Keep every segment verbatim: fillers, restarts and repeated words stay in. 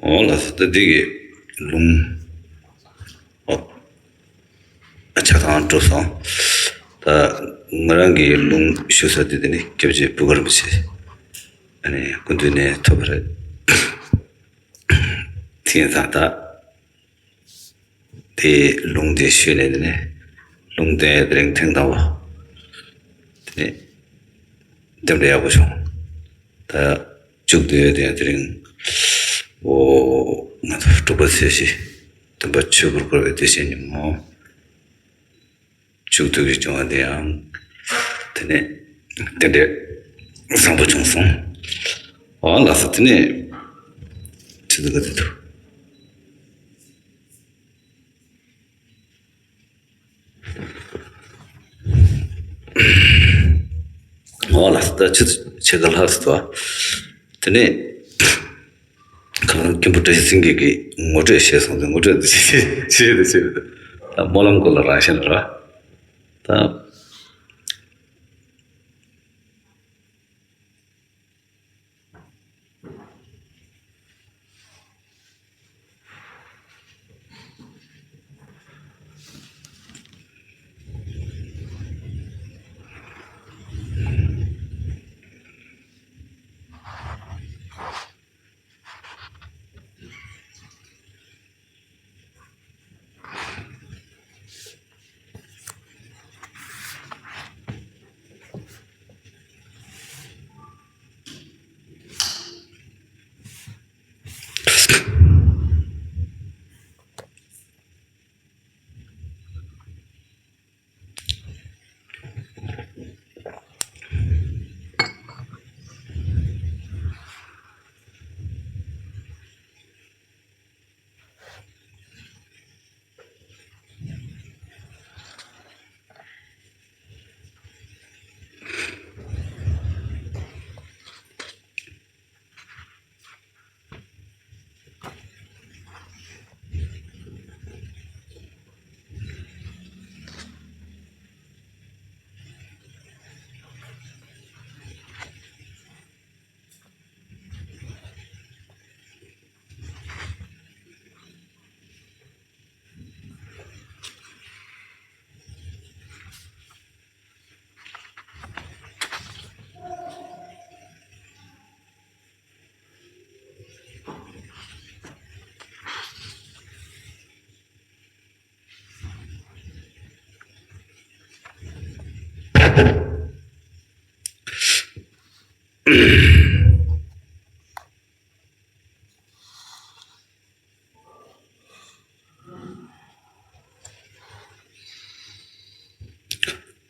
འོ་ལགས་སོ། ད་འདི་གི་ལུང་། ཨོ། ཨ་ཆ་ཚང་གྲུབ་སོང་། ད་ང་རང་གི་ལུང་ཞུ་ས་དེ་དེ་ནི་སྐྱབས་རྗེ་བུ་གར་མི་ཆེ། ཨ་ནི་སྐུ་མདུན་ནས་ཐོབ་པ་རེད། དེ་ཡིན་ཙང་ད། དེ་ལུང་དེ་ཞུས་ནས་དེ་ནས་ལུང་བསྟན་དེ་རིང་ཐེངས་དང་པོ། དེ་ནས་རྟེན་འབྲེལ་ཡག་པོ་བྱུང་། ད་མཇུག་དེ་དེ་དེ་རིང་འོ་ང་ཚོ་དྲུག་པ་ཚེས་བཞི་སྟོན་པ་ཆོས་སྐུར་བསྐོར་བའི་དུས་ཆེན་ཉིན་མོ། མཇུག་སྡུད་ཀྱི་བྱུང་བ་དེ་ཡང་དེ་ནས་རྟེན་འབྲེལ་བཟང་པོ་བྱུང་སོང་། འོ་ལགས་སོ། དེ་ནས་ཆི་ཟིག་ག་དེ་འདུག་འོ་ལགས་སོ། ད་ཆི་ཆི་ག་ལགས་སོ། དེ་ནས་གང་མཁན་པོ་བཀྲ་ཤིས་སེང་གེ་གིས་ངོ་སྤྲོད་བྱས་སོང་སྟེ། ངོ་སྤྲོད་དེ་ཆི་ཆི་ཆི་ཆི་ད་སྨོན་ལམ་སྐོར་ལ་རང་བཞིན་རེད་བ། ད།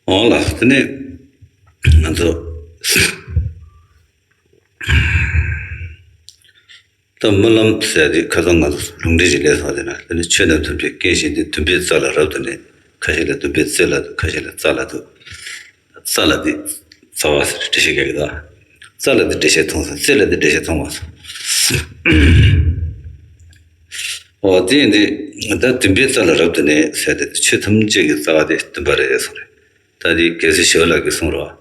འོ་ལགས། དེ་ནས་ང་ཚོ་ད་སྨོན་ལམ་ཟེར་དེ་ཁ་སང་ང་ཚོ་ལུང་འདྲེན་ཞིག་སླེབས་སོང་། དེ་ན་དེ་ནི་ཆོས་རྣམས་ཐམས་ཅད་མཁྱེན་བཞིན་དུ། འདུན་པའི་རྩ་ལ་རབ་ཏུ་གནས། ཁ་ཤས་ལ་འདུན་པའི་རྩེ་ལ་འདུག་ཁ་ཤས་ལ་རྩ་ལ་འདུག་རྩ་ལ་དེ་རྩ་བ་ཟེར་འགྲེལ་བཤད་རྒྱག་གི་འདུག་རྩ་ལ་དེ་འགྲེལ་བཤད་ཐུང་སོང་། རྩེ་ལ་དེ་འགྲེལ་བཤད་ཐུང་བ་སོང་། འོ་དེ་ཡིན་དུས་ད་འདུན་པའི་རྩ་ལ་རབ་ཏུ་གནས་ཟེར་དེ་ཆོས་ཐམས་ཅད་ཀྱི་རྩ་བ་དེ་འདུན་པ་རེད་གསུངས་རེད། ད་དེ་རྒྱལ་སྲས་ཞི་བ་ལྷ་གིས་གསུངས་རེད་བ།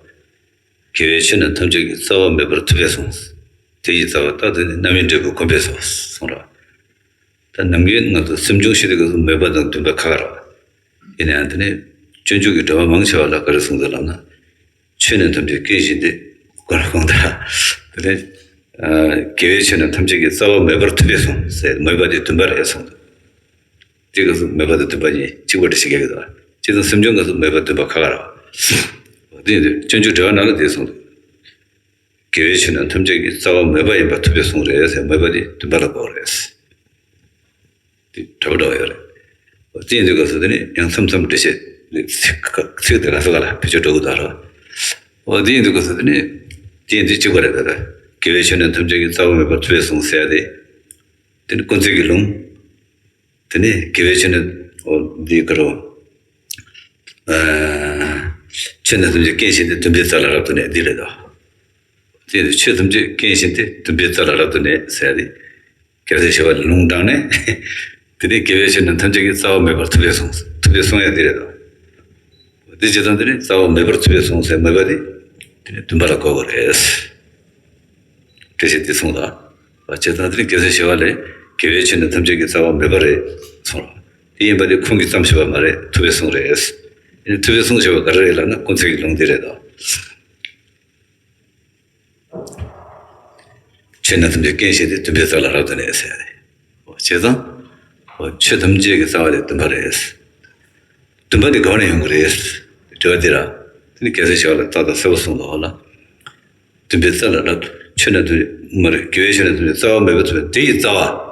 དགེ་བའི་ཆོས་རྣམས་ཐམས་ཅད་ཀྱི་རྩ་བ་མེད་པར་ཐུབ་པས་གསུངས། དེ་ཡི་རྩ་བ་ད་དེ་ནི་རྣམ་དབྱེ་འབྲས་བུ་བསྒོམ་པས་སོ་གསུངས་རེད་བ། ད་ནམ་རྒྱུན་ང་ཚོ་སེམས་བྱུང་ཤེས་དེ་ག་སོ་མོས་པ་དང་འདུན་པ་ཁ་ཁ་རེད་བ། ཡིན་ན་ཡང་དེ་ནས་སྤྱོད་འཇུག་གི་འགྲེལ་པ་མང་ཆེ་བ་ལ་ག་རེ་གསུངས་འདུག་ལབ་ན། ཆོས་རྣམས་ཐམས་ཅད་མཁྱེན་བཞིན་དུ། གོ་ར་གོང་ད། དེ་ནས་ཨ་དགེ་བའི་ཆོས་རྣམས་ཐམས་ཅད་ཀྱི་རྩ་བ་མེད་པར་ཐུབ་པས་གསུངས་ཟེར། མོས་པ་དེ་འདུན་པ་རེད་གསུངས་འདུག་དེ་ག་སོ་མོས་པ་དང་འདུན་པ་གཉིས་གཅིག་པ་འདྲ་ཞིག་རྒྱག་གི་འདུག་སྤྱིར་བཏང་སེམས་བྱུང་ག་སོ་མོས་པ་འདུན་པ་ཁ་ཁ་རེད་བ། དེ་ཡིན་དུས་སྤྱོད་འཇུག་འགྲེལ་པ་ནང་ལ་དེ་གསུངས་འདུག་དགེ་བའི་ཆོས་རྣམས་ཐམས་ཅད་ཀྱི་རྩ་བ་མོས་པ་ཡིན་པར་ཐུབ་པས་གསུངས་རེད་ཟེར། མོས་པ་དེ་འདུན་པ་ལ་གོ་རེད། དེ་འདྲ་པོ་འདྲ་པོ་ཡོད་རེད། འོ་དེ་ཡིན་དུས་སྐབས་སུ་དེ་ནི་ཡང་མཚམས་མཚམས་འགྲེལ་བཤད་ཚིག་ཚིག་དེ་ག་སོ་ག་ལ་བེད་སྤྱོད་འགྲོ་གི་འདུག་རོ། འོ་དེ་ཡིན་དུས་སྐབས་སུ་དེ་ནི་དེ་ཡིན་དུས་གཅིག་པ་རེད། ད་ལྟ་དགེ་བའི་ཆོས་རྣམས་ཐམས་ཅད་ཀྱི་རྩ་བ་མེད་པར་ཐུབ་པས་གསུངས་ཟེར་ཡ་དེ། དེ་ནི་ཀུན་བརྩེགས་ཀྱི་ལུང་། དེ་ནས་དགེ་བའི་ཆོས་ནི་འོ་འདི་ག་རེ། ཨ་ཆོས་རྣམས་ཐམས་ཅད་མཁྱེན་བཞིན་དུ། འདུན་པའི་རྩ་ལ་རབ་ཏུ་གནས། འདི་རེད་དོ། དེ་ནི་ཆོས་ཐམས་ཅད་མཁྱེན་བཞིན་དུ། འདུན་པའི་རྩ་ལ་རབ་ཏུ་གནས་ཟེར་ཏེ། རྒྱལ་སྲས་ཞི་བ་ལྷས་ལུང་དྲངས་ནས། དེ་ནས་དགེ་བའི་ཆོས་རྣམས་ཐམས་ཅད་ཀྱི་རྩ་བ་མེད་པར་ཐུབ་པས་གསུངས། ཐུབ་པས་གསུངས་ཡ་འདི་རེད་དོ། འདི་བྱེད་དང་དེ་ནི་རྩ་བ་མེད་པར་ཐུབ་པས་གསུངས་ཟེར་མོས་པ་དེ། དེ་ནི་འདུན་པ་ལ་གོ་དགོས་རེད། འགྲེལ་བཤད་འདི་གསུངས་ལ། བ་བྱས་ཙང་དེ་ནི་རྒྱལ་སྲས་ཞི་བ་ལྷས་ དགེ་བའི་ཆོས་རྣམས་ཐམས་ཅད་ཀྱི་རྩ་བ་མོས་པ་རེད་གསུངས་རོ། དེ་ཡིན་པ་དེ་ཁོང་གིས་བརྩམས་བཞག་པ་མ་རེད། ཐུབ་པའི་གསུང་རེད། ཨེ་ནི་ཐུབ་པའི་གསུང་ཞེས་པ་ག་རེ་རེད་ལབ་ན་ཀུན་མཁྱེན་གྱི་ལུང་འདི་རེད་དོ། ཆོས་རྣམས་ཐམས་ཅད་རྐྱེན་བཞི་སྟེ། འདུན་པའི་རྩ་ལ་རབ་ཏུ་གནས་ཟེར་ཡ་རེད། བྱས་ཙང་། ཆོས་ཐམས་ཅད་ཀྱི་རྩ་བ་དེ་འདུན་པ་རེད། འདུན་པ་དེ་ག་བ་ནས་ཡོང་གི་རེད། དྲི་བ་འདི་ར། དེ་ནི་རྒྱལ་སྲས་ཞི་བ་ལྷས་ཏག་ཏག་གསལ་པོ་གསུངས་འདུག་ལ། འདུན་པའི་རྩ་ལ་རབ། ཆོས་རྣམས་འདུན། མ་རེད། དགེ་བའི་ཆོས་རྣམས་འདུན་པའི་རྩ་བ་མོས་པ་ཐུབ་པ་དེ་ཡི་རྩ་བ།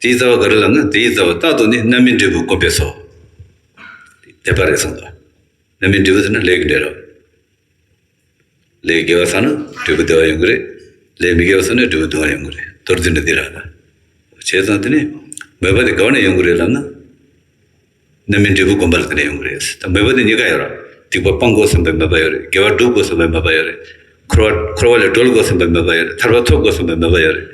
དེ་ཡི་རྩ་བ་ག་རེ་ལབ་ན། དེ་ཡི་རྩ་བ་རྟག་ཏུ་ནི་རྣམ་སྨིན་འབྲས་བུ་བསྒོམ་པས་སོ། དད་པ་རེད་གསུངས་འདུག་རྣམ་སྨིན་འབྲས་བུ་ཟེར་ན་ལས་ཀྱི་འབྲས་རོ། ལས་དགེ་བ་བསགས་ན་འབྲས་བུ་བདེ་བ་ཡོང་གི་རེད། ལས་མི་དགེ་བ་བསགས་ན་འབྲས་བུ་སྡུག་བསྔལ་ཡོང་གི་རེད། མདོར་བསྡུས་ན་འདི་རང་རེད། བྱས་ཙང་དེ་ནི་མོས་པ་དེ་ག་བ་ནས་ཡོང་གི་རེད་ལབ་ན། རྣམ་སྨིན་འབྲས་བུ་བསྒོམ་པ་ལ་དེ་ནས་ཡོང་གི་རེད། ད་མོས་པ་དེ་གཉིས་ཀ་ཡོད་ར། སྡིག་པ་སྤང་དགོས་བསམ་པའི་མོས་པ་ཡོད་རེད། དགེ་བ་སྒྲུབ་དགོས་བསམ་པའི་མོས་པ་ཡོད་རེད། འཁོར་བ་འཁོར་བ་ལས་སྒྲོལ་དགོས་བསམ་པའི་མོས་པ་ཡོད་རེད། ཐར་པ་ཐོབ་དགོས་བསམ་པའི་མོས་པ་ཡོད་རེད།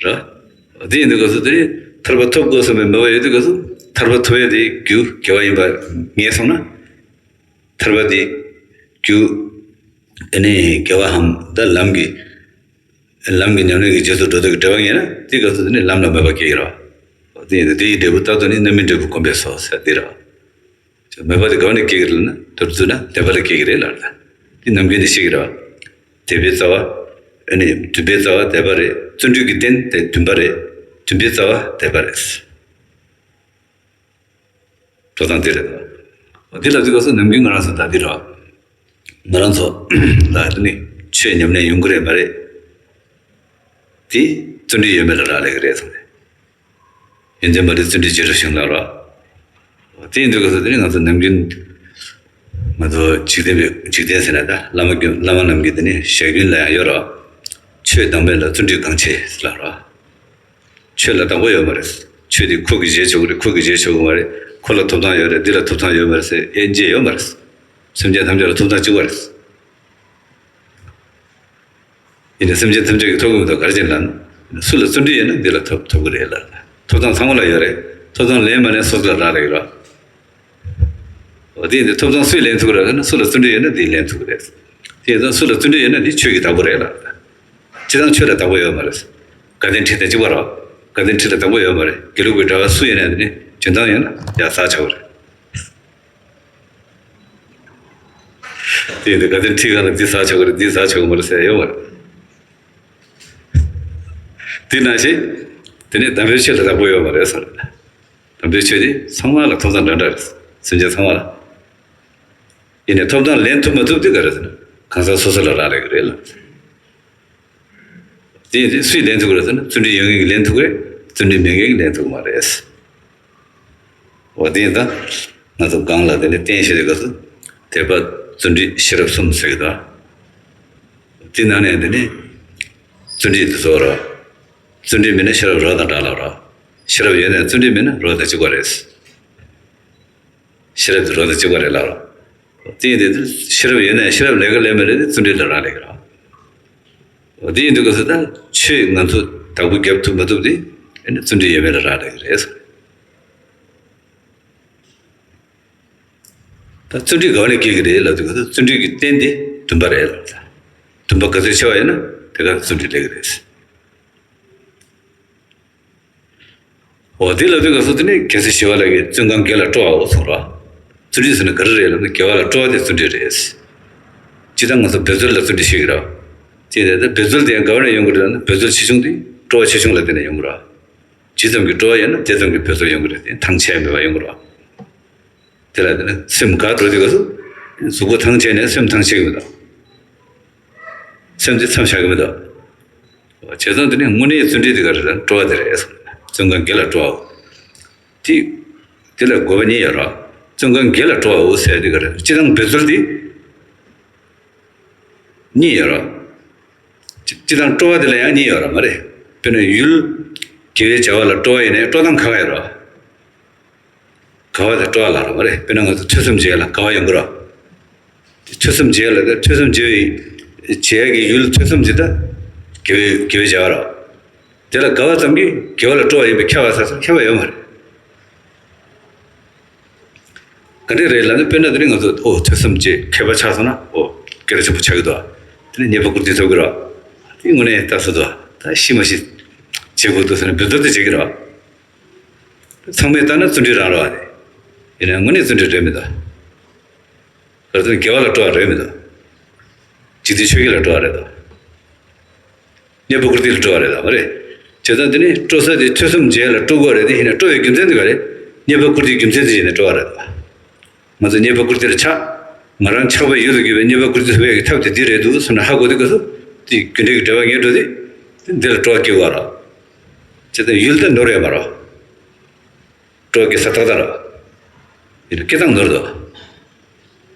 ར། དེ་ཡིན་དུས་སྐབས་སུ་དེ་ནི་ཐར་པ་ཐོབ་དགོས་བསམ་པའི་མོས་པ་ཡོད་དུས་སྐབས་སུ་ཐར་པ་ཐོབ་ཡས་དེ་རྒྱུ་དགེ་བ་ཡིན་པ་ངེས་སོང་ན། ཐར་པ་དེ་རྒྱུ། ཨ་ནི་དགེ་བའམ་ད་ལམ་གྱི། ལམ་གྱི་ཉམས་ལེན་གྱི་རྗེས་སུ་འགྲོ་ལྡོག་གི་འབྲེལ་བ་ངེས་ན་དེའི་སྐབས་སུ་དེ་ནི་ལམ་ལ་མོས་པ་སྐྱེ་གི་རེད་བ། དེ་ཡིན་དུས་དེ་ཡི་འབྲས་བུ་རྟག་ཏུ་ནི་རྣམ་སྨིན་འབྲས་བུ་བསྒོམ་པས་སོ་ཟེར་འདི་རེད་བ། མོས་པ་དེ་ག་བ་ནས་སྐྱེ་གི་རེད་ལབ་ན། མདོར་བསྡུས་ན་དད་པ་ལ་སྐྱེ་གི་རེད་ལབ་རེད། དེ་ནམ་རྒྱུན་ནས་ཤེས་ཀྱི་རེད་བ། དད་པའི་རྩ་བ། ཨ་ནི་འདུན་པའི་རྩ་བ་དད་པ་རེད། བརྩོན་འགྲུས་ཀྱི་རྟེན་དེ་འདུན་པ་རེད། འདུན་པའི་རྩ་བ་དད་པ་རེད། འགྲོ་སྟངས་དེ་རེད། འདི་ལ་དུས་སྐབས་སུ་ནམ་རྒྱུན་ང་རང་ཚོ་ད་འདི་རེད་བ། ང་རང་ཚོ་ལ་དེ་ནི་ཆོས་ཉམས་ལེན་ཡོང་གི་རེད་མ་རེད། དེ་བརྩོན་འགྲུས་ཡོད་མེད་ལ་རག་ལས་ཀྱི་རེད་བསམ་རེད། ཡོན་ཏན་མ་འདྲེས་བརྩོན་འགྲུས་ཇེ་སྒྲུབ་ཤིང་ལ་རོ། དེ་ཡིན་དུས་སྐབས་སུ་དེ་ནི་ང་ཚོ་ནམ་རྒྱུན། ང་ཚོ་འཇིག་རྟེན་པའི་འཇིག་རྟེན་ཟེར་ན་ད་བླ་མ་རྒྱུན་བླ་མ་རྣམས་ཀྱི་དེ་ནི་ཞལ་རྒྱུན་ལ་ཡང་ཡོད་རོ། ཆོས་དང་པོ་ལ་བརྩོན་འགྲུས་གང་ཆེ་ལ་རོ། ཆོས་ལ་བདག་པོ་ཡོད་མ་རེད། ཆོས་དེ་ཁོ་གིས་བྱེད་ཆོག་གི་རེད། ཁོ་གིས་བྱེད་ཆོག་གི་མ་རེད། ཁོ་ལ་ཐོབ་ཐང་ཡོད་རེད། འདི་ལ་ཐོབ་ཐང་ཡོད་མ་རེད་ཟེར་དབྱེ་འབྱེད་ཡོད་མ་རེད། སེམས་ཅན་ཐམས་ཅད་ལ་ཐོབ་ཐང་གཅིག་པ་རེད། ཡིན་ནའི་སེམས་ཅན་ཐམས་ཅད་ཀྱིས་ཐོབ་ཀྱི་མི་འདུག་ག་རེ་བྱས་ན། སུ་ལ་བརྩོན་འགྲུས་ཡོད་ན་འདི་ལ་ཐོབ་ཐོབ་ཀྱི་རེད་ལ། ཐོབ་ཐང་ཚང་མ་ལ་ཡོད་རེད། ཐོབ་ཐང་ལེན་མ་ལེན་སོ་སོ་ལ་རག་ལས་ཀྱི་རེད། འོ་དེ་ཡིན་དུས་ཐོབ་ཐང་སུས་ལེན་ཐུབ་ཀྱི་རེད་ཟེར་ན། སུ་ལ་བརྩོན་འགྲུས་ཡོད་ན་དེས་ལེན་ཐུབ་ཀྱི་རེད། དེ་ཡིན་ཙང་སུ་ལ་བརྩོན་འགྲུས་ཡོད་ན་དེ་ཆོས་ཀྱི་བདག་པོ་རེད་ལ། སྤྱིར་བཏང་ཆོས་ལ་བདག་པོ་ཡོད་མ་རེད། དགའ་ལྡན་ཁྲི་དང་གཅིག་པ་རེད། དགའ་ལྡན་ཁྲི་ལ་བདག་པོ་ཡོད་མ་རེད། དགེ་ལུགས་པའི་གྲྭ་པ་སུ་ཡིན་ན་དེ་ནི་འཇོན་ཐང་ཡོད་ན་ཡར་ཟག་ཆོག་གི་རེད། དེ་ཡིན་དུས་དགའ་ལྡན་ཁྲི་སྒང་ལ་འདི་ཟག་ཆོག་གི་རེད། འདི་ཟག་ཆོག་གི་མ་རེད་ཟེར་ཡོད་མ་རེད། དེ་ནང་བཞིན་དེ་ནི་དམ་པའི་ཆོས་ལ་བདག་པོ་ཡོད་མ་རེད་ཟེར། དམ་པའི་ཆོས་དེ་ཚང་མ་ལ་ཐོབ་ཐང་འདྲ་འདྲ་རེད། སེམས་ཅན་ཚང་མ་ལ། ཡིན་ནའི་ཐོབ་ཐང་ལེན་ཐུབ་མ་ཐུབ་དེ་ག་རེ་ཟེར་ན། གང་ཟག་སོ་སོ་ལ་རག་ལས་ཀྱི་རེད་ལ། དེ་ཡིན་དུས་སུས་ལེན་ཐུབ་ཀྱི་རེད་ཟེར་ན། བརྩོན་འགྲུས་ཡོད་མཁན་གྱིས་ལེན་ཐུབ་ཀྱི་རེད། བརྩོན་འགྲུས་མེད་མཁན་གྱིས་ལེན་ཐུབ་ཀྱི་མ་རེད། འོ་དེ་ཡིན་ད། ང་ཚོ་སྒང་ལ་དེ་ནས་རྟེན་བཤད་དུས་སྐབས་སུ་དད་པ་བརྩོན་འགྲུས་ཤེས་རབ་གསུམ་ཟེར་གྱི་འདུག་དེ་ནང་ནས་དེ་ནས་བརྩོན་འགྲུས་དེ་ཚོ་རོ། བརྩོན་འགྲུས་མེད་ན་ཤེས་རབ་རོ་དང་འདྲ་ལ་རོ། ཤེས་རབ་ཡོད་ན་བརྩོན་འགྲུས་མེད་ན་རོ་དང་གཅིག་པ་རེད། ཤེས་རབ་དེ་རོ་དང་གཅིག་པ་རེད་ལ་རོ། དེ་ཡིན་དུས་ཤེས་རབ་ཡོད་ན་ཤེས་རབ་ལས་ཀ་ལས་མ་ལས་དེ་བརྩོན་འགྲུས་ལ་རག་ལས་ཀྱི་རོ། འོ་དེ་ཡིན་དུས་སྐབས་སུ་ད་ཆོས་ང་ཚོ་བདག་པོ་རྒྱབ་ཐུབ་མ་ཐུབ་དེ་ཨ་ནི་བརྩོན་འགྲུས་ཡོད་མེད་ལ་རག་ལས་ཀྱི་རེད། ད་བརྩོན་འགྲུས་ག་བ་ནས་སྐྱེ་གི་རེད་ལབ་དུས་སྐབས་སུ་བརྩོན་འགྲུས་ཀྱི་རྟེན་དེ་འདུན་པ་རེད་ལབ། འདུན་པ་ག་ཚོད་ཆེ་བ་ཡིན་ན་དེ་ག་བརྩོན་འགྲུས་སླེབས་ཀྱི་རེད། འོ་དེ་ལབ་དུས་སྐབས་སུ་དེ་ནི་རྒྱལ་སྲས་ཞི་བ་ལྷ་གིས་བརྩོན་གང་དགེ་ལ་སྤྲོ་བའོ་གསུངས་རོ། བརྩོན་འགྲུས་ཟེར་ན་ག་རེ་རེད་ལབ་ན་དགེ་བ་ལ་སྤྲོ་བ་དེ་བརྩོན་འགྲུས་རེད། སྤྱིར་བཏང་ང་ཚོ་འབད་རྩོལ་ལ་བརྩོན་འགྲུས་ཞུ་གི་རེད། དེ་ནས་ད་འབད་རྩོལ་དེ་ཡང་ག་བ་ནས་ཡོང་གི་རེད་ལབ་ན། འབད་རྩོལ་ཆེ་ཆུང་དེ་སྤྲོ་བ་ཆེ་ཆུང་ལ་བརྟེན་ནས་ཡོང་གི་རེད། ཇི་ཙམ་གྱི་སྤྲོ་བ་ཡོད་ན་དེ་ཙམ་གྱི་འབད་རྩོལ་ཡོང་གི་རེད། དེ་ཐང་ཆད་མེད་པ་ཡོང་གི་རེད། དེ་ལ་དེ་ནི་སེམས་དགའ་འགྲོ་དུས་སྐབས་སུ་གཟུགས་པོ་ཐང་ཆད་ནས་སེམས་ཐང་ཆད་ཀྱི་མི་འདུག་སེམས་དེ་མཚམས་བཞག་གི་མི་འདུག་བྱས་ཙང་དེ་ནི་དངོས་གནས་བརྩོན་འགྲུས་དེ་ག་རེ་རེད། སྤྲོ་བ་དེ་རེད། བརྩོན་གང་དགེ་ལ་སྤྲོ་བའོ། དེ་དེ་ལ་དགོས་པ་གཉིས་ཡོད་རེད། བརྩོན་གང་དགེ་ལ་སྤྲོ་བའོ་ཟེར་དེ་ག་རེ་རེད། སྤྱིར་བཏང་འབད་རྩོལ་དེ་གཉིས་ཡོད་རེད། སྤྱིར་བཏང་སྤྲོ་བ་དེ་ལ་ཡང་གཉིས་ཡོད་རེད་མ་རེད། དཔེར་ན་ཡུལ་དགེ་བའི་བྱ་བ་ལ་སྤྲོ་བ་ཡིན་ནའི་སྤྲོ་སྟངས་ཁག་ཁག་ཡོད་རེད། དགའ་བ་དང་སྤྲོ་བ་ལ་རེད་མ་རེད། དཔེར་ན་ང་ཚོ་ཐོས་བསམ་བྱེད་ཡ་ལ་དགའ་བ་ཡོང་གི་རེད། ཐོས་བསམ་བྱེད་ཡ་ལ་དེ་ཐོས་བསམ་བྱེད་པའི་བྱེད་ཡ་གི་ཡུལ་ཐོས་བསམ་བྱེད་ད་དགེ་བའི་དགེ་བའི་བྱ་བ་རེད། དེ་ལ་དགའ་བ་ཙམ་གྱིས་དགེ་བ་ལ་སྤྲོ་བ་ཡིན་པའི་ཁྱབ་པ་ཟེར་ས་ཁྱབ་པ་ཡོད་མ་རེད། ག་འདྲས་རེད་ལབ་ན། དཔེར་ན་དེ་རིང་ང་ཚོ་ཨོ་ཐོས་བསམ་བྱེད་མཁས་པ་ཆགས་སོང་ན་ཨོ་སྐད་གྲགས་ཆེན་པོ་ཆགས་ཀྱི་འདུག་དེ་ནས་མཉེས་པ་བཀུར་སྟི་ཐོབ་ཀྱི་རེད། དེ་དངོས་གནས་ལྟ་ས་འདུག་ད་ཤི་མ་ཤི། བྱེད་དགོས་འདུག་ཟེར་ནས་འབུལ་གཏོར་དེ་བྱེད་ཀྱི་རེད་བ། ཚང་མས་བལྟས་ན་བརྩོན་འགྲུས་རང་རེད་བ། ཡིན་ནའི་དངོས་གནས་བརྩོན་འགྲུས་རེད་མི་འདུག་ག་རེ་ཟེར་ན་དགེ་བ་ལ་སྤྲོ་བ་རེད་མི་འདུག་འཇིག་རྟེན་ཆོས་བརྒྱད་ལ་སྤྲོ་བ་རེད་དོ། གནས་པ་བཀུར་སྟི་ལ་སྤྲོ་བ་རེད་དམ་མ་རེད། བྱས་ཙང་དེ་ནི་སྤྲོ་ས་དེ་ཐོས་བསམ་བྱས་ལ་སྤྲོ་དགོས་རེད་དེ། ཡིན་ན་སྤྲོ་བའི་རྒྱུ་མཚན་དེ་ག་རེད། གནས་པ་བཀུར་སྟིའི་རྒྱུ་མཚན་དེ་བྱས་ནས་སྤྲོ་བ་རེད་དམ། ང་ཚོ་གནས་པ་བཀུར་སྟི་ལ་ཆགས། ང་རང་ཆགས་པའི་ཡུལ་དུ་གྱུར་པའི་གནས་པ་བཀུར་སྟི་ཐོབ་ཡག་གི་ཐབས་དེ་འདི་རེད་འདུག་བསམ་ནས་ཧ་གོ་དུས་སྐབས་སུ་དེ་རྒྱུ་འབྲས་ཀྱི་འབྲེལ་བ་ངེས་འགྲོ་དེ། དེ་འདི་ལ་སྤྲོ་བ་སྐྱེ་དགོས་རེད། བྱས་ཙང་ཡུལ་དེ་ནོར་ཡོད་མ་རེད། སྤྲོ་བ་སྐྱེ་ས་ཏག་ཏག་རེད། ཡིན་ན་སྐྱེ་སྟངས་ནོར་འདུག་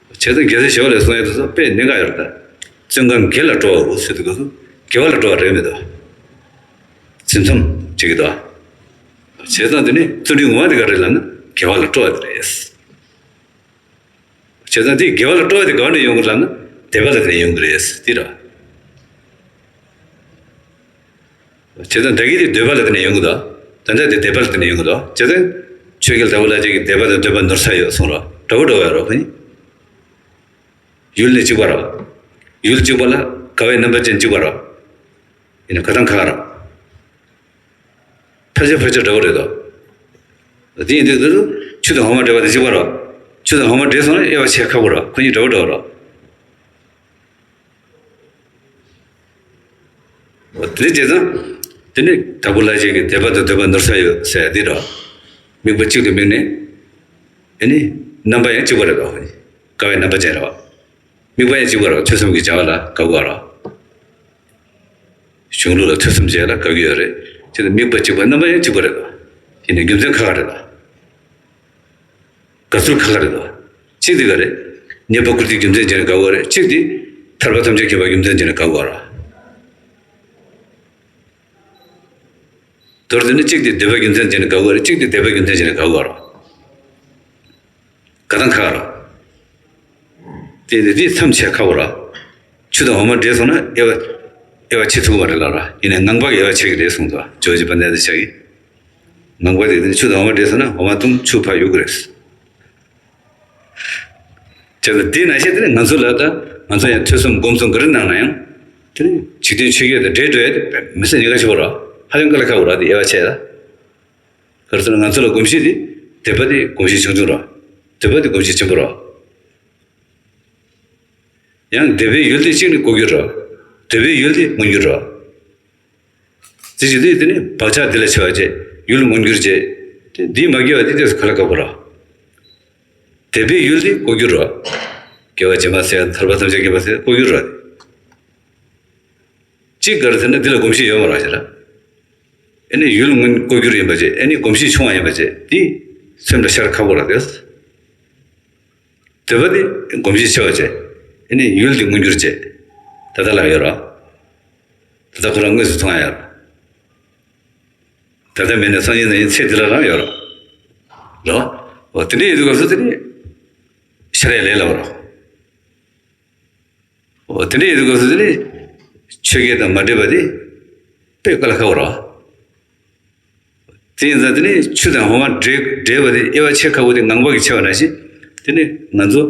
བྱས་ཙང་རྒྱལ་སྲས་ཞི་བ་ལྷས་གསུང་ཡག་དེ་ཚོ་དཔེ་གནད་འགག་ཡོད་རེད་ད། བཙོན་ཁང་བརྒྱད་ལ་སྤྲོ་བའོ་ཟེར་དུས་སྐབས་སུ་དགེ་བ་ལ་སྤྲོ་བ་རེད་མི་འདུག་འཛིན་མཚམས་བྱེད་ཀྱི་འདུག་བྱས་ཙང་དེ་ནི་བརྩོན་འགྲུས་ངོ་མ་དེ་ག་རེ་ལབ་ན་དགེ་བ་ལ་སྤྲོ་བ་དེ་རེད། བྱས་ཙང་དེ་དགེ་བ་ལ་སྤྲོ་བ་དེ་ག་ནས་ཡོང་གི་ལབ་ན་དད་པ་ལ་དེ་ནས་ཡོང་གི་རེད་དེ་རེད། བྱས་ཙང་ད་གིན་དེ་འདོད་པ་ལ་དེ་ནས་ཡོང་གི་འདུག་ད་ལྟ་དེ་དད་པ་ལ་དེ་ནས་ཡོང་གི་འདུག་བྱས་ཙང་ཆོས་རྒྱལ་དྭགས་པོ་ལྷ་རྗེ་གིས་དད་པ་དང་འདོད་པ་ནོར་ས་ཡོད་གསུངས་རོགས། འདྲ་བོ་འདྲ་བོ་ཡོད་རོགས་ཕ་ནི། ཡུལ་ནི་གཅིག་པ་རོགས། ཡུལ་གཅིག་པ་ལ་དགའ་བའི་རྣམ་པ་ཅན་གཅིག་པ་རོགས། ཡིན་ན་དགའ་སྟངས་ཁ་ཁ་རོགས། ཕལ་ཆེར་ཕལ་ཆེར་འདྲ་བོ་རེད་དོ། དེ་ཡིན་དུས་དེ་ཚོ་ཆུ་དང་འོ་མ་འདྲེས་པ་དེ་གཅིག་པ་རོགས། ཆུ་དང་འོ་མ་འདྲེས་སོང་ན་དབྱེ་བ་ཕྱེ་ཁག་པོ་རོགས། ཁོ་གཉིས་འདྲ་བོ་འདྲ་བོ་རོགས། འོ་དེ་བྱས་ཙང་། དེ་ནི་དྭགས་པོ་ལྷ་རྗེ་གིས་དད་པ་དང་འདོད་པ་ནོར་ས་ཡོད་ཟེར་ཡ་འདི་རེད་བ། དམིགས་པ་གཅིག་ཏུ་དམིགས་ནས། ཨེ་ནི། རྣམ་པ་ཡང་གཅིག་པ་རེད་བ། དགའ་བའི་རྣམ་པ་ཅན་རེད་བ། དམིགས་པ་ཡང་གཅིག་པ་རེད་བ། ཐོས་བསམ་གྱི་བྱ་བ་ལ་དགའ་བ་རེད་བ། གཞུང་ལུགས་ལ་ཐོས་བསམ་བྱས་ལ་དགའ་གི་ཡོད་རེད། དེ་ནི་དམིགས་པ་གཅིག་པ་རྣམ་པ་ཡང་གཅིག་པ་རེད་བ། ཡིན་ནའི་རྒྱུ་མཚན་ཁ་ཁ་རེད་བ། དགའ་ཚུལ་ཁ་ཁ་རེད་དོ། གཅིག་དེ་ག་རེད། གནས་པ་བཀུར་སྟིའི་རྒྱུ་མཚན་བྱས་ནས་དགའ་བ་རེད། གཅིག་དེ། ཐར་པ་ཐམས་ཅད་མཁྱེན་པའི་རྒྱུ་མཚན་བྱས་ནས་དགའ་བ་རེད། མདོར་བསྡུས་ན་གཅིག་དེ་འདོད་པའི་རྒྱུ་མཚན་བྱས་ནས་དགའ་བ་རེད། གཅིག་དེ་དད་པའི་རྒྱུ་མཚན་བྱས་ནས་དགའ་བ་རེད། དགའ་སྟངས་ཁ་ཁ་རེད། དེ་དེ་དེ་མཚམས་ཆད་ཁག་པོ་རེད། ཆུ་དང་འོ་མ་འདྲེས་སོང་ན་དབྱེ་བ། དབྱེ་བ་ཕྱེ་ཐུབ་ཀྱི་མ་རེད་ལབ་ར། ཡིན་ནའི་ངང་པ་གིས་དབྱེ་བ་ཕྱེ་གི་རེད་གསུངས་འདུག་ཇོ་བོ་རྗེ་དཔལ་ལྡན་འདས་ཆ་གིས། ངང་པ་དེ་དེ་ཆུ་དང་འོ་མ་འདྲེས་སོང་ན་འོ་མ་བཏུང་ཆུ་ཕར་གཡུག་གི་རེད། བྱས་ཙང་དེ་ནང་བཞིན་དེ་ནི་ང་ཚོ་ལ་ད་ང་ཚོ་ཡང་ཐོས་བསམ་སྒོམ་གསུམ་ག་རེ་གནང་ན་ཡང་། དེ་ནི་འཇིག་རྟེན་ཆོས་བརྒྱད་དང་འདྲེས་འགྲོ་ཡ་དེ་མི་ཚེ་ཉེན་ཁ་ཆེ་བོ་རེད། ཧ་ཅང་དཀའ་ལས་ཁག་པོ་རེད་དེ་དབྱེ་བ་ཕྱེ་ཡ། ག་རེ་ཟེར་ན་ང་ཚོ་ལ་གོམས་གཤིས་དེ། དད་པ་དེ་གོམས་གཤིས་ཆུང་ཆུང་རེད། འདོད་པ་དེ་གོམས་གཤིས་ཆེན་པོ་རེད། ཡང་དད་པའི་ཡུལ་དེ་གཅིག་ནི་ལྐོག་གྱུར་རེད། འདོད་པའི་ཡུལ་དེ་མངོན་གྱུར་རེད། དེ་བྱེད་དུས་དེ་ནི་བག་ཆགས་འདི་ལ་ཆེ་བ་བྱས། ཡུལ་མངོན་གྱུར་བྱས། དེ་འདི་མ་སྐྱེ་བ་དེ་ཏོག་ཙམ་ག་ལ་དཀའ་པོ་རེད། དད་པའི་ཡུལ་དེ་ལྐོག་གྱུར་རེད། སྐྱེ་བ་ཕྱི་མ་ཟེར་ཐར་པ་ཐམས་ཅད་མཁྱེན་པ་ཟེར་ལྐོག་གྱུར་རེད། གཅིག་ག་རེ་ཟེར་ན་འདི་ལ་གོམས་གཤིས་ཡོད་མ་རེད་ཟེར། ཨེ་ནི་ཡུལ་མངོན་ལྐོག་གྱུར་ཡིན་པ་བྱས། ཨེ་ནི་གོམས་གཤིས་ཆུང་བ་ཡིན་པ་བྱས། དེ་སེམས་ལ་ཤར་ཁག་པོ་རེད་དེ། འདོད་པ་དེ་གོམས་གཤིས་ཆེ་བ་བྱས། ཨེ་ནི་ཡུལ་དེ་མངོན་གྱུར་བྱས། ད་ལྟ་ལ་ཡོད་རེད། ད་ལྟ་ཁོ་རང་དངོས་སུ་མཐོང་ཡ་ཡོད་རེད། ད་ལྟ་མེད་ན་སང་ཉིན་ན་ཡིན་ཚེ་འདི་ལ་རང་ཡོད་རེད། རེད་བ། འོ་དེ་འདྲ་ཡིན་དུས་སྐབས་སུ་དེ་ནི་ཤར་ཡ་ལས་སླ་བོ་རེད། འོ་དེ་འདྲ་ཡིན་དུས་སྐབས་སུ་དེ་ནི་ཆོས་བརྒྱད་དང་མ་འདྲེས་པ་དེ་དཔེ་དཀའ་ལས་ཁག་པོ་རེད་བ། དེ་ཡིན་ཙང་དེ་ནི་ཆུ་དང་འོ་མ་འདྲེས་འདྲེས་པ་དེ་དབྱེ་བ་ཕྱེ་ཁག་པོ་དེ་ངང་པ་གིས་ཕྱེ་བ་ནང་བཞིན། དེ་ནི་ང་ཚོ་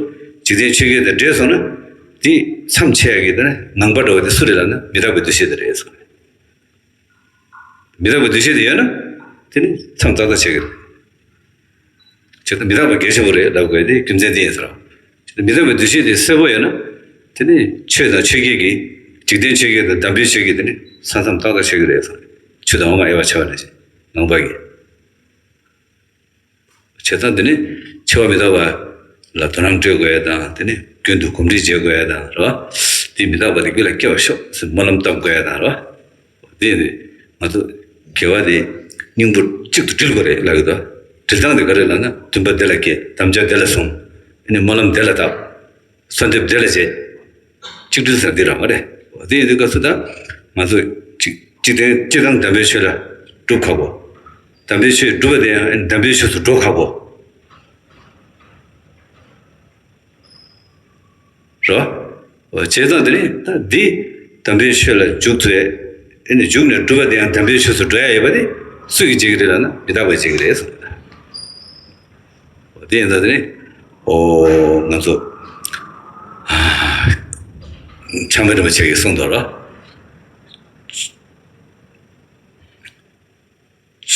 འཇིག་རྟེན་ཆོས་བརྒྱད་དང་འདྲེས་སོང་ན། དེ་མཚམས་ཆད་ཡ་གི་དེ་ནི་ངང་པ་འདྲ་བོ་དེ་སུ་རེད་ལབ་ན་མི་རྟག་པའི་འདུ་ཤེས་དེ་རེད་གསུངས། མི་རྟག་པའི་འདུ་ཤེས་དེ་ཡོད་ན། དེ་ནི་མཚམས་ཏག་ཏག་ཆད་ཀྱི་རེད། བྱས་ཙང་མི་རྟག་པ་གལ་ཆེན་པོ་རེད་ལབ་དགོས་དེ་རྒྱུ་མཚན་དེ་ཡིན་ཟེར། བྱས་ཙང་མི་རྟག་པའི་འདུ་ཤེས་དེ་གསལ་པོ་ཡོད་ན། དེ་ནི་ཆོས་དང་ཆོས་བརྒྱད་ཀྱི། འཇིག་རྟེན་ཆོས་བརྒྱད་དང་དམ་པའི་ཆོས་ཀྱི་དེ་ནི་ས་མཚམས་ཏག་ཏག་ཆད་ཀྱི་རེད་ཟེར། ཆུ་དང་འོ་མ་དབྱེ་བ་ཕྱེ་བ་ནང་བཞིན་ངང་པ་གིས། བྱས་ཙང་དེ་ནི་འཆི་བ་མི་རྟག་པ་ལ་དོ་སྣང་སྤྲོད་དགོས་ཡ་དང་། དེ་ནི་རྒྱུན་དུ་གོམས་འདྲིས་བྱེད་དགོས་ཡ་དང་རེད་བ། དེ་མི་རྟག་པ་དེ་རྒྱུད་ལ་སྐྱེ་བར་ཤོག་ཟེར་སྨོན་ལམ་བཏབ་དགོས་ཡ་དང་རེད་བ། དེ་ནི་ང་ཚོ་དགེ་བ་དེ་སྙིང་པོ་གཅིག་ཏུ་དྲིལ་དགོས་རེད་ལབ་ཀྱི་འདུག་དྲིལ་སྟངས་དེ་ག་རེ་ལབ་ན། འདུན་པ་བདེ་ལ་སྐྱེད། དམ་བཅའ་བདེ་ལ་བསྲུང་། དེ་ནི་སྨོན་ལམ་བདེ་ལ་བཏབ། གསོལ་འདེབས་བདེ་ལ་བྱེད། གཅིག་སྒྲིལ་ཟེར་འདི་རང་མ་རེད། དེ་ཡིན་དུས་སྐབས་སུ་ད་ང་ཚོ་གཅིག་གཅིག་སྟེང་སྤྱིར་བཏང་དམ་པའི་ཆོས་ལ་སྒྲུབ་ཁག་པོ། དམ་པའི་ཆོས་སྒྲུབ་པ་དེ་ཡང་དམ་པའི་ཆོས་སུ་འགྲོ་ཁག་པོ། རེད་བ། བྱས་ཙང་དེ་ནི་ད་འདི་དམ་པའི་ཆོས་ལ་འཇུག་ཐུབ་ཡས། ཨེ་ནི་འཇུག་ནས་སྒྲུབ་པ་དེ་ཡང་དམ་པའི་ཆོས་སུ་འགྲོ་ཡ་ཡོད་པ་དེ་སུ་གིས་བྱེད་ཀྱི་རེད་ལབ་ན་མི་རྟག་པས་བྱེད་ཀྱི་རེད་གསུངས། དེ་ཡིན་ཙང་དེ་ནི་ཨོ་ང་ཚོ་ཨ་ཆགས་མེད་རིན་པོ་ཆེ་གིས་གསུངས་འདུག་ར།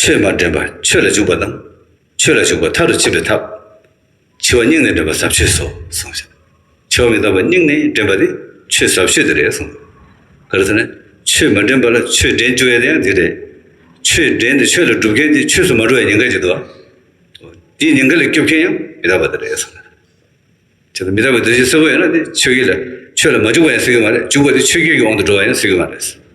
ཆོས་མ་འདྲེན་པ་ཆོས་ལ་འཇུག་པ་དང་། ཆོས་ལ་འཇུག་པ་མཐའ་རུ་ཕྱིན་པའི་ཐབས། འཆི་བ་སྙིང་ནས་འདྲེན་པ་ཟབ་ཆོས་སོ། གསུངས་ཤིང་། འཆི་བ་མི་རྟག་པ་སྙིང་ནས་འདྲེན་པ་དེ་ཆོས་ཟབ་ཆོས་དེ་རེད་གསུངས། ག་རེ་ཟེར་ན། ཆོས་མ་འདྲེན་པ་ལ་ཆོས་འདྲེན་བཅུག་ཡ་དེ་ཡང་དེ་རེད། ཆོས་འདྲེན་ཏེ་ཆོས་ལ་སྒྲུབ་མཁན་དེ་ཆོས་སུ་མ་འགྲོ་བའི་ཉེན་ཁ་ཅིག་འདུག་ཨ། དེའི་ཉེན་ཁ་ལས་སྐྱོབ་མཁན་ཡང་མི་རྟག་པ་དེ་རེད་གསུངས། བྱས་ཙང་མི་རྟག་པའི་འདུ་ཤེས་གསལ་པོ་ཡོད་ན་དེ་ཆོས་བརྒྱད་ལ་ཆོས་ལ་མ་འཇུག་པ་ཡང་ཟེར་གྱི་མ་རེད། འཇུག་པ་དེ་ཆོས་བརྒྱད་ཀྱི་དབང་དུ་འགྲོ་བ་ཡང་ཟེར་གྱི་མ་རེད།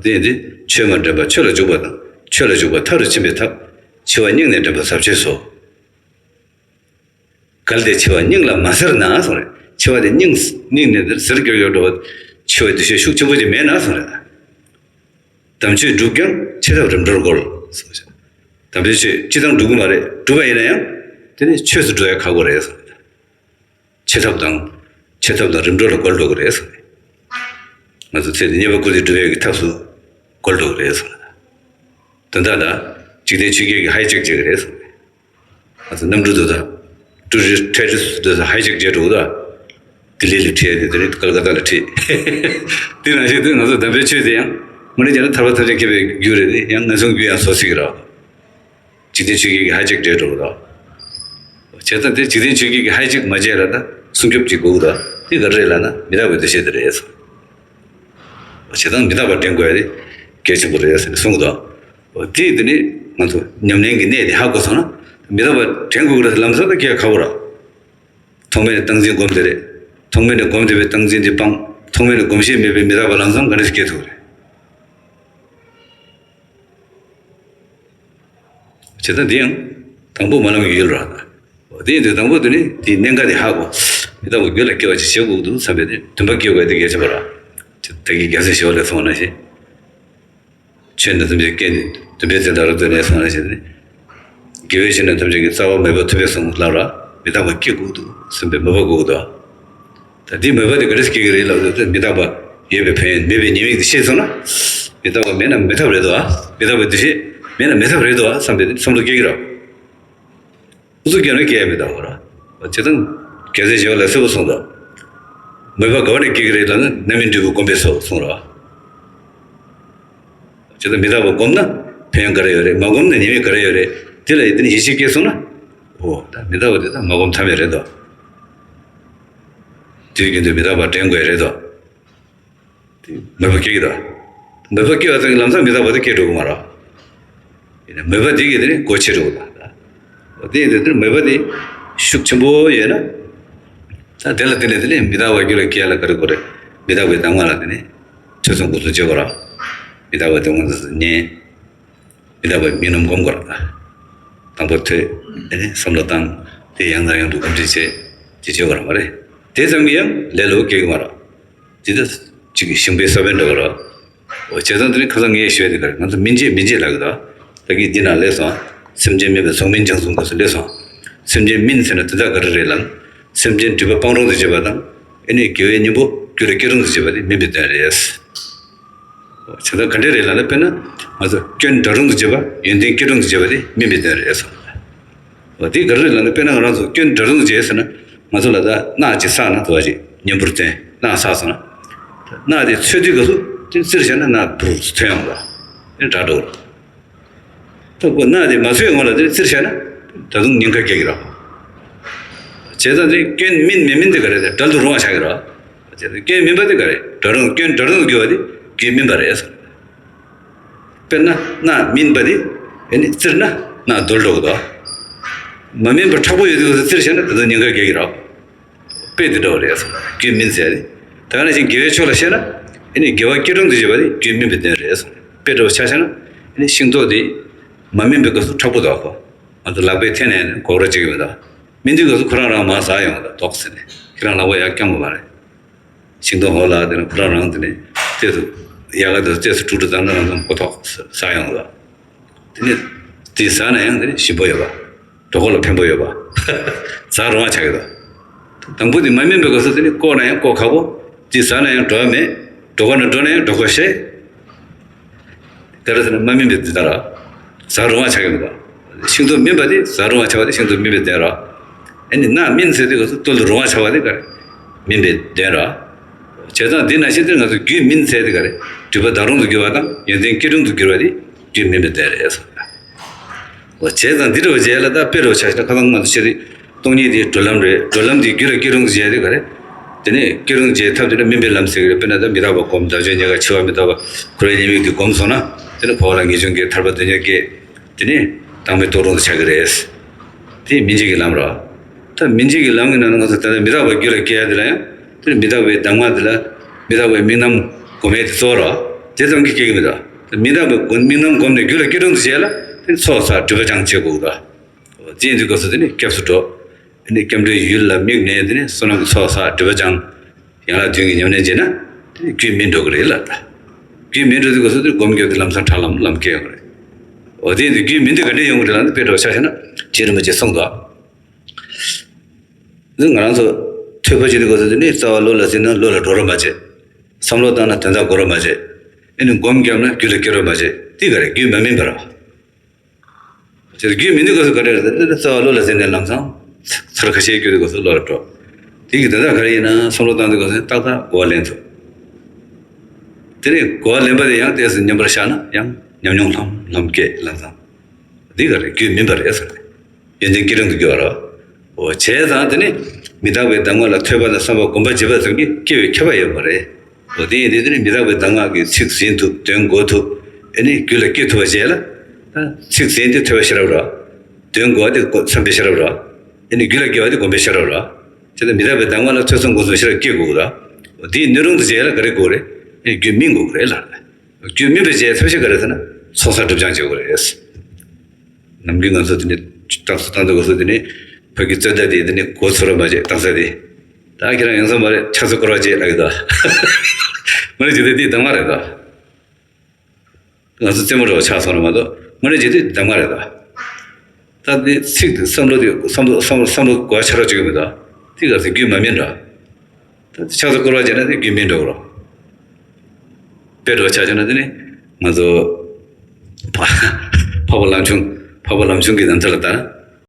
དེ་ཡིན་ཏེ། ཆོས་མ་འདྲེན་པ་ཆོས་ལ་འཇུག་པ་དང་། ཆོས་ལ་འཇུག་པ་མཐའ་རུ་ཕྱིན་པའི་ཐབས། འཆི་བ་སྙིང་ནས་འདྲེན་པ་ཟབ་ཆོས་སོ། གལ་ཏེ་འཆི་བ་སྙིང་ལ་མ་ཟེར་ན་གསུངས་རེད། འཆི་བ་དེ་སྙིང་སྙིང་ནས་འདིར་ཟེར་སྐྱོ་སྐྱོ་འགྲོ་བ། འཆི་བའི་འདུ་ཤེས་ཤུགས་ཆེན་པོ་ཅིག་མེད་ན་གསུངས་རེད། དམ་ཆོས་སྒྲུབ་ཀྱང་འཆི་ཐབས་རིམ་གྲོར་རྒོལ། གསུངས་ཤིང་། དམ་པའི་ཆོས་སྤྱིར་བཏང་སྒྲུབ་ཀྱི་མ་རེད། སྒྲུབ་པ་ཡིན་ན་ཡང་དེ་ནི་ཆོས་སུ་འགྲོ་ཡ་ཁག་པོ་རེད་གསུངས་རེད། འཆི་ཐབས་དང་། འཆི་ཐབས་དང་རིམ་གྲོ་ལ་རྒོལ་འགྲོ་གི་རེད་གསུངས་ནས། ང་ཚོ་ཚེ་འདི་རྙེད་པ་བཀུར་སྟི་སྒྲུབ་ཡས་ཀྱི་ཐབས་སུ་རྒོལ་འགྲོ་གི་རེད་གསུངས་ནས། དོན་དག་ལ་འཇིག་རྟེན་ཆོས་བརྒྱད་ཀྱིས་ཧའི་ཇེག་བྱེད་ཀྱི་རེད་གསུངས་ནས། ང་ཚོ་གནམ་གྲུ་འདུག་ད། གྲུ་རི་ཁྲལ་གྲུ་འདུག་ད་ཧའི་ཇེག་བྱེད་འགྲོ་གི་འདུག་ལྡི་ལི་ལ་ཁྲིད་དེ་དེ་རིང་ཀལ་ཀ་ཏ་ལ་ཁྲིད། དེ་ནང་བཞིན་དུ་ང་ཚོ་དམ་པའི་ཆོས་དེ་ཡང་མ་ཎི་བགྱིས་ན་ཐར་པ་ཐམས་ཅད་མཁྱེན་པའི་རྒྱུ་རེད་དེ་ཡང་ངན་སོང་རྒྱུ་ཡང་བཟོ་སྲིད་ཀྱི་རེད། འཇིག་རྟེན་ཆོས་བརྒྱད་ཀྱིས་ཧའི་ཇེག་བྱེད་འགྲོ་གི་འདུག་བྱས་ཙང་དེ་འཇིག་རྟེན་ཆོས་བརྒྱད་ཀྱིས་ཧའི་ཇེག་མ་བྱས་ལ་ད་སྲུང་སྐྱོབ་ཅིག་དགོས་ཀྱི་འདུག་དེ་ག་རེ་རེད་ལབ་ན་མི་རྟག་པའི་འདུ་ཤེས་དེ་རེད་གསུངས། བྱས་ཙང་མི་རྟག་པ་འདྲེན་དགོས་ཡ་དེ་གལ་ཆེན་པོ་རེད་ཟེར་ནས་གསུངས་ཀྱི་འདུག་དེ་དེ་ནི་ང་ཚོ་ཉམས་ལེན་གྱི་གནད་དེ་ཧ་གོ་སོང་ན་མི་རྟག་པ་འདྲེན་དགོས་ཀྱི་རེད་ལམ་སང་ད་སྐྱེ་ཁག་པོ་ར། ཐོག་མེད་ནས་སྟངས་འཛིན་སྒོམ་དེ་རེད། ཐོག་མེད་ནས་སྒོམ་བསྡད་པའི་སྟངས་འཛིན་དེ་སྤངས། ཐོག་མེད་ནས་སྒོམ་ཤེས་མེད་པའི་མི་རྟག་པ་ལམ་སང་ག་འདྲ་ཞིག་སྐྱེ་ཐུབ་རེད། བྱས་ཙང་འདི་ཡང་དང་པོ་སྨོན་ལམ་གྱི་ཡུལ་རེད། འདི་ཡིན་དུས་དང་པོ་དེ་ནི་དེའི་གནད་འགག་དེ་ཧ་གོ། མི་རྟག་པ་རྒྱུད་ལ་སྐྱེ་བ་ཅིག་བྱེད་དགོས་འདུག་བསམ་པའི་དེ་འདུན་པ་སྐྱེ་དགོས་དེ་གལ་ཆེན་པོ་རེད། ད་གིན་རྒྱལ་སྲས་ཞི་བ་ལྷས་གསུངས་པ་ནང་བཞིན། ཆོས་ནི་ཐམས་ཅད་སྐྱེ་ནས་འདུན་པའི་ཚེ་ད་རུང་ལྟོས་ནས་གསུངས་པ་ནང་བཞིན། དགེ་བའི་ཆོས་ནི་ཐམས་ཅད་ཀྱི་རྩ་བ་མོས་པ་ཐོབ་པས་གསུངས་ལབ་ར། མི་རྟག་པ་སྐྱེ་དགོས་འདུག་བསམ་པའི་མོས་པ་དགོས་འདུག་ད་འདིའི་མོས་པ་དེ་ག་རེ་སྐྱེ་གི་རེད་ལབ་དུས་མི་རྟག་པ་ཡོད་པའི་ཕན་ཡོན་མེད་པའི་ཉེས་དམིགས་དེ་ཤེས་སོང་ན། མི་རྟག་པ་མེད་ན་མེད་ཐབས་རེད་དོ། མི་རྟག་པའི་འདུ་ཤེས་མེད་ན་མེད་ཐབས་རེད་དོ་བསམ་པའི་བསམ་བློ་སྐྱེ་གི་རེད། ཨུ་ཚུགས་རྒྱབ་ན་སྐྱེ་ཡ་མི་རྟག་པ་ར། བྱས་ཙང་རྒྱལ་སྲས་ཞི་བ་ལྷས་གསལ་པོ་གསུངས་དོ། མོས་པ་ག་བ་ནས་སྐྱེ་གི་རེད་ལབ་ན་རྣམ་སྨིན་འབྲས་བུ་བསྒོམས་པས་སོ་གསུངས་ར། བྱས་ཙང་མི་རྟག་པ་བསྒོམས་ན་ཕན་ཡོན་ག་རེ་ཡོད་རེད། མ་བསྒོམས་ན་ཉེས་དམིགས་ག་རེ་ཡོད་རེད། དེ་ལ་ཡིད་ཡིད་ཆེས་སྐྱེས་སོང་ན། འོ་ད་མི་རྟག་པ་དེ་ད་མ་བསྒོམས་ཐབས་མེད་རེད་དོ། དུས་རྒྱུན་དུ་མི་རྟག་པ་དྲན་དགོས་རེད་དོ། དེ་མོས་པ་སྐྱེ་གི་ར། མོས་པ་སྐྱེ་བ་ཙམ་གྱིས་ལམ་སང་མི་རྟག་པ་དེ་སྐྱེ་འགྲོ་གི་མ་ར། ཡིན་ན་མོས་པ་དེ་གིས་དེ་ནི་སྒོ་ཕྱེ་འགྲོ་གི་ར། དེ་ཡིན་དུས་དེར་མོས་པ་དེ་ཤུགས་ཆེན་པོ་ཡོད་ན། ད་དེ་ལ་དེ་ནས་དེ་ནས་མི་རྟག་པ་རྒྱུད་ལ་སྐྱེ་ཡ་ལ་ག་རེ་དགོས་རེད། མི་རྟག་པའི་གདམས་ངག་ལ་དེ་ནས་ཐོས་བསམ་སྒོམ་གསུམ་བྱེད་དགོས་ར། མི་རྟག་པ་དེ་དངོས་སུ་ཉན། མི་རྟག་པའི་མིག་རྣམ་སྒོམ་དགོས་ར། དང་པོ་ཐོས། ཨེ་ནས་བསམ་བློ་བཏང་། དེ་ཡང་དང་ཡང་དུ་སྒོམ་ཁྲིད་བྱེད། དེ་བྱེད་དགོས་ར་མ་རེད། དེ་ཙམ་གྱིས་ཡང་ལས་སླ་པོ་སྐྱེ་གི་མ་ར། དེ་ལྟར་གཅིག་གི་ཤིང་པའི་ས་བོན་འདྲ་བ་ར། འོ་བྱས་ཙང་དེ་ནི་ཁ་སང་ངས་ཞུས་དེ་གར་ང་ཚོ་སྨིན་བྱེད་སྨིན་བྱེད་ལབ་གི་འདུག་ད་གིན་འདི་ན་སླེབས་སོང་། སེམས་ཅན་སྨིན་པའི་མཚོགས་སྨིན་སྦྱང་གསུམ་སྐབས་སུ་སླེབས་སོང་། སེམས་ཅན་སྨིན་ཟེར་ན་དོན་དག་ག་རེ་རེད་ལབ་ན། སེམས་ཅན་སྒྲིབ་པ་སྤང་རུང་དུ་བྱེད་པ་དང་། ཨེ་ནས་དགེ་བའི་གཉེན་པོ་རྒྱུད་ལ་སྐྱེ་རུང་དུ་བྱེད་པ་དེ་སྨིན་པའི་དོན་རེད། བྱས་ཙང་ག་འདྲ་རེད་ལབ་ན་དཔེར་ན་ང་ཚོ་སྐྱོན་བྲལ་རུང་དུ་བྱེད་པ་ཡོན་ཏན་སྐྱེ་རུང་དུ་བྱེད་པ་དེ་སྨིན་པའི་དོན་རེད་གསུངས། འོ་དེ་ག་རེ་རེད་ལབ་ན་དཔེར་ན་ང་རང་ཚོ་སྐྱོན་བྲལ་རུང་དུ་བྱེད་ཟེར་ན་ང་ཚོ་ལ་ད་རྣག་ཅིག་བསགས་ན་དུ་བ་ཅིག་ཉམས་འབུར་བཏོན་རྣག་བསགས་སོང་ན། རྣག་དེ་འཚོལ་དུས་སྐབས་སུ་དེ་བཙིར་བྱས་ན་རྣག་འབུར་ཐོན་ཡོང་ལ་དེ་འདྲ་འགྲོ་གི་རེད། ད་ཁོ་རྣག་དེ་མ་ཚོས་སྔོན་ལ་དེ་བཙིར་བྱས་ན་ད་དུང་ཉེན་ཁ་སྐྱེ་གི་རེད། བྱས་ཙང་དེ་སྐྱོན་སྨིན་མི་སྨིན་དེ་ག་རེ་རེད། བྲལ་དུ་རུང་བ་ཆགས་ཀྱི་རེད། བྱས་ཙང་སྐྱོན་སྨིན་པ་དེ་ག་རེ་བྲལ་རུང་སྐྱོན་བྲལ་རུང་དུ་གྱུར་པ་དེ་སྐྱོན་སྨིན་པ་རེད། དཔེར་ན་རྣག་སྨིན་པ་དེ་ཨེ་ནི་བཙིར་ན་རྣག་རྡོལ་འགྲོ་གི་འདུག་མ་སྨིན་པ་མཁྲེགས་པོ་ཡོད་དུས་སྐབས་སུ་བཙིར་བྱས་ན་ད་དུང་ཉེན་ཁ་སྐྱེ་གི་རེད། དཔེ་དེ་འདྲ་བ་རེད། སྐྱོན་སྨིན་ཟེར་ཡ་དེ། ད་ག་ནང་བཞིན་དགེ་བའི་ཕྱོགས་ལ་བཤད་ན་ཨེ་ནི་དགེ་བ་སྐྱེ་རུང་དུ་བྱེད་པ་དེ་སྐྱོན་སྨིན་པའི་དོན་རེད། དཔེ་འདྲ་བ་ཆ་བཞག་ན་ཨེ་ནི་ཤིང་ཏོག་དེ་མ་སྨིན་པའི་སྐབས་སུ་མཁྲེགས་པོ་འདུག་གོ། ང་ཚོ་ལག་པས་འཐེན་ནས་གོག་ར་བྱེད་ཀྱི་མི་འདུག་སྨིན་དུས་སྐབས་སུ་ཁོ་རང་རང་མར་ཟག་ཡོང་གི་འདུག་དོག་ཟེར་ནས་ཁྱེད་རང་ལག་པ་ཡར་བརྐྱང་དགོས་མ་རེད། ཤིང་སྡོང་འོག་ལ་དེ་ནས་ཁོ་རང་རང་དེ་ནས་རྩེ་སུ་ཡལ་ག་དེ་རྩེ་སུ་དཀྲུག་དཀྲུག་བཏང་ན་རང་ཚང་ཁོ་ཐོག་ཟ་ཡོང་གི། དེ་ནས་དེ་ཟ་ན་ཡང་དེ་ནས་ཞིམ་པོ་ཡོད་པ། གྲོད་ཁོག་ལ་ཕན་པོ་ཡོད་པ། ཟ་རུང་བ་ཆགས་ཀྱི་འདུག་དང་པོ་དེ་མ་སྨིན་པའི་སྐབས་སུ་དེ་ནས་བཀོག་ན་ཡང་བཀོག་ཁག་པོ། དེ་ཟ་ན་ཡང་བྲོ་བ་མེད། གྲོད་ཁོག་ནང་འགྲོ་ན་ཡང་གྲོད་ཁོག་བཤལ། ག་རེ་ཟེར་ན་མ་སྨིན་པའི་འདི་ལྟར་ཟ་རུང་བ་ཆགས་ཀྱི་འདུག་ཤིང་ཏོག་སྨིན་པ་དེ་ཟ་རུང་བ་ཆགས་པ་དེ་ཤིང་ཏོག་སྨིན་པའི་དོན་རེད། ཨ་ནི་རྣག་སྨིན་ཟེར་དུས་སྐབས་སུ་རྡོལ་དུ་རུང་བ་ཆགས་པ་དེ་ག་རེ་སྨིན་པའི་དོན་རེད། བྱས་ཙང་འདི་ནང་བཞིན་དེ་ང་ཚོ་རྒྱུད་སྨིན་ཚད་དེ་ག་རེ། སྒྲིབ་པ་དག་རུང་དུ་གྱུར་པ་དང་ཡོན་ཏན་སྐྱེ་རུང་དུ་གྱུར་པ་དེ་རྒྱུད་སྨིན་པའི་དོན་རེད་ཟེར། འོ་བྱས་ཙང་འདི་འདྲ་བ་བྱས་ལ་ད་དཔེ་འདྲ་བ་ཆ་བཞག་ན་ཁ་སང་ང་ཚོ་བཤད་དེ་སྟོང་ཉིད་དེ་གྲོལ་ལམ་རེད། གྲོལ་ལམ་དེ་རྒྱུད་ལ་སྐྱེ་རུང་དུ་བྱས་དེ་ག་རེ། དེ་ནས་སྐྱེ་རུང་བྱས་ཐབས་དེ་ནི་སྨིན་པའི་ལམ་ཟེར་གི་རེད། དཔེར་ན་ད་མི་རྟག་པ་སྒོམ། འདབ་ཆགས་ཉེན་ཁ་འཆི་བ་མི་རྟག་པ་འཁོར་བའི་ཉེས་དམིགས་དེ་སྒོམ་སོང་ན་དེ་ནི་འཁོར་བ་ལ་ངེས་འབྱུང་སྐྱེ། ཐར་པ་དོན་གཉེར་སྐྱེ། དེ་ནས་བདག་མེད་རྟོགས་རུང་དུ་ཆགས་ཀྱི་རེད། དེ་སྨིན་བྱེད་ཀྱི་ལམ་རེད། ད་སྨིན་བྱེད་ཀྱི་ལམ་གྱི་ནང་ན་ང་ཚོ་ད་ལྟ་མི་རྟག་པའི་རྒྱུད་ལ་སྐྱེ་ཡ་དེ་ལ་ཡང་དེ་ནི་མི་རྟག་པའི་གདམས་ངག་དེ་ལ་མི་རྟག་པའི་དམིགས་རྣམ་སྒོམ་ཡས་དེ་གཙོ་བོ་རེད། དེ་ཙམ་གྱིས་སྐྱེ་གི་མི་འདུག་མི་རྟག་པའི་སྒོམ། དམིགས་རྣམ་སྒོམ་ནས་རྒྱུད་ལ་སྐྱེ་རུང་དུ་བྱས་ལ་དེ་ནི་ཚོགས་བསགས་སྒྲིབ་པ་སྦྱང་བྱེད་དགོས་ཀྱི་འདུག་དེ་ཡིན་དུས་སྐབས་སུ་དེ་ནི་སྐྱབས་སུ་འགྲོ། དེ་ནི་སྐྱབས་འགྲོའི་ཡུལ་ལ་དམིགས་ནས་དེ་ནི་བསོད་ནམས་ཀྱི་ཚོགས་བསགས་སྒྲིབ་པ་སྦྱང་། ཡན་ལག་བདུན་གྱི་ཉམས་ལེན་བྱས་ན་དེ་ནི་རྒྱུད་སྨིན་འགྲོ་གི་རེད་ལ། ད་རྒྱུད་སྨིན་འགྲོ་དུས་སྐབས་སུ་དེ་སྒོམ་རྒྱབ་དེ་ལམ་སང་དྲག་ལམ་ལམ་སྐྱེ་ཡོང་གི་རེད། འོ་དེ་ཡིན་དུས་རྒྱུད་སྨིན་དུས་ག་འདྲས་ཡོང་གི་རེད་ལབ་ན་དཔེ་འདྲ་བ་ཆ་བཞག་ན་རྗེ་རིན་པོ་ཆེས་གསུངས་འདུག་འདི་ང་རང་ཚོ་ཐོས་པ་བྱེད་དུས་སྐབས་སུ་དེ་ནི་རྩ་བ་བློ་ལ་ཟིན་ན་བློ་ལ་འགྲོ་རོགས་མ་བྱེད། བསམ་བློ་བཏང་ན་དོན་དག་གོ་རོགས་མ་བྱེད། ཨེ་ནི་སྒོམ་བརྒྱབ་ན་རྒྱུད་ལ་སྐྱེ་རོགས་མ་བྱེད། དེ་ག་རེ་རྒྱུད་མ་སྨིན་པ་རེད། དེ་རྒྱུད་སྨིན་དུས་སྐབས་སུ་ག་འདྲ་རེད་ཟེར་ན་རྩ་བ་བློ་ལ་ཟིན་ནས་ལམ་སང་ཚར་ཁ་ཤས་སྐྱོ་དུས་སྐབས་སུ་བློ་ལ་འགྲོ། དེ་གི་དོན་དག་ག་རེ་ཡིན་ན་བསམ་བློ་བཏང་དུས་སྐབས་སུ་ཏག་ཏག་གོ་བ་ལེན་ཐུབ། དེ་ནས་གོ་བ་ལེན་པ་དེ་ཡང་ཏོག་ཙམ་མཉམ་པར་བཞག་ན་ཡང་ཉམས་མྱོང་ལྷམ་ལྷམ་སྐྱེ་ལམ་སང་། འདི་ག་རེ་རྒྱུད་སྨིན་པ་རེད་ཟེར་ཏེ། ཡོན་ཏན་སྐྱེ་རུང་དུ་གྱུར་པ་རེད། འོ་བྱས་ཙང་དེ་ནི་མི་རྟག་པའི་གདམས་ངག་ལ་ཐོས་པ་དང་བསམ་པ་སྒོམ་པ་བྱེད་པ་ཙམ་གྱིས་སྐྱེ་བའི་ཁྱབ་པ་ཡོད་མ་རེད། འོ་དེ་ཡིན་དུས་དེ་ནི་མི་རྟག་པའི་གདམས་ངག་གི་ཚིག་ཟིན་ཐུབ། དོན་གོ་ཐུབ། ཨེ་ནི་རྒྱུད་ལ་སྐྱེ་ཐུབ་པ་བྱས་ལ། ད་ཚིག་ཟིན་དེ་ཐོས་པའི་ཤེས་རབ་རེད། དོན་གོ་དེ་གོ་བསམ་པའི་ཤེས་རབ་རེད། ཨེ་ནི་རྒྱུད་ལ་སྐྱེ་བ་དེ་སྒོམ་པའི་ཤེས་རབ་རེད། དེ་ལ་མི་རྟག་པའི་གདམས་ངག་ལ་ཐོས་བསམ་སྒོམ་གསུམ་ཤེས་རབ་སྐྱེ་དགོས་རེད། འོ་དེ་ཡིན་དུས་རུང་དུ་བྱས་ལ་ག་རེ་དགོས་རེད། ཨེ་རྒྱུད་སྨིན་དགོས་རེད་ལ། རྒྱུད་སྨིན་པའི་རྗེས་ཐབས་ཤེས་ག་རེ་ཟེར་ན་ཚོགས་བསགས་སྒྲིབ་སྦྱང་བྱེད་དགོས་རེད། ནམ་རྒྱུན་ང་ཚོ་དེ་ནི་རྟགས་སུ་བཏང་དུས་སྐབས་སུ་དེ་ནི་ཕ་གི་རྩོད་ཟླ་དེ་དེ་ནི་གོ་ཚོར་བ་མ་བྱེད་བཏང་ས་དེ། ད་ཁྱེད་རང་ཡོང་ས་མ་རེད། ཕྱག་འཚལ་སྐོར་བ་བྱེད་ལབ་ཀྱི་འདུག་དངོས་གནས་བྱེད་དུས་དེ་གདམས་ངག་རེད་དོ། ང་ཚོ་རྩེད་མོ་འདྲ་བ་ཆགས་སོང་རེད་མ་གཏོགས་དངོས་གནས་བྱེད་དུས་གདམས་ངག་རེད་དོ། ད་དེ་ཚིག་དེ་བསམ་བློ་དེ་བསམ་བློ་བསམ་བློ་བསམ་བློ་གོ་བ་ཆ་རོགས་བྱེད་ཀྱི་མི་འདུག་དེ་ག་ཚོད་རྒྱུད་མ་སྨིན་འགྲོ། ད་ཕྱག་འཚལ་སྐོར་བ་བྱས་ན་དེ་རྒྱུད་སྨིན་འགྲོ་གི་རོ། དཔེ་འགྲོ་ཆ་བྱས་ན་དེ་ནི་ང་ཚོ་འཕགས་པ་ལམ་ཆུང་། འཕགས་པ་ལམ་ཆུང་གི་ནང་དེ་ལ་ལྟ་ན་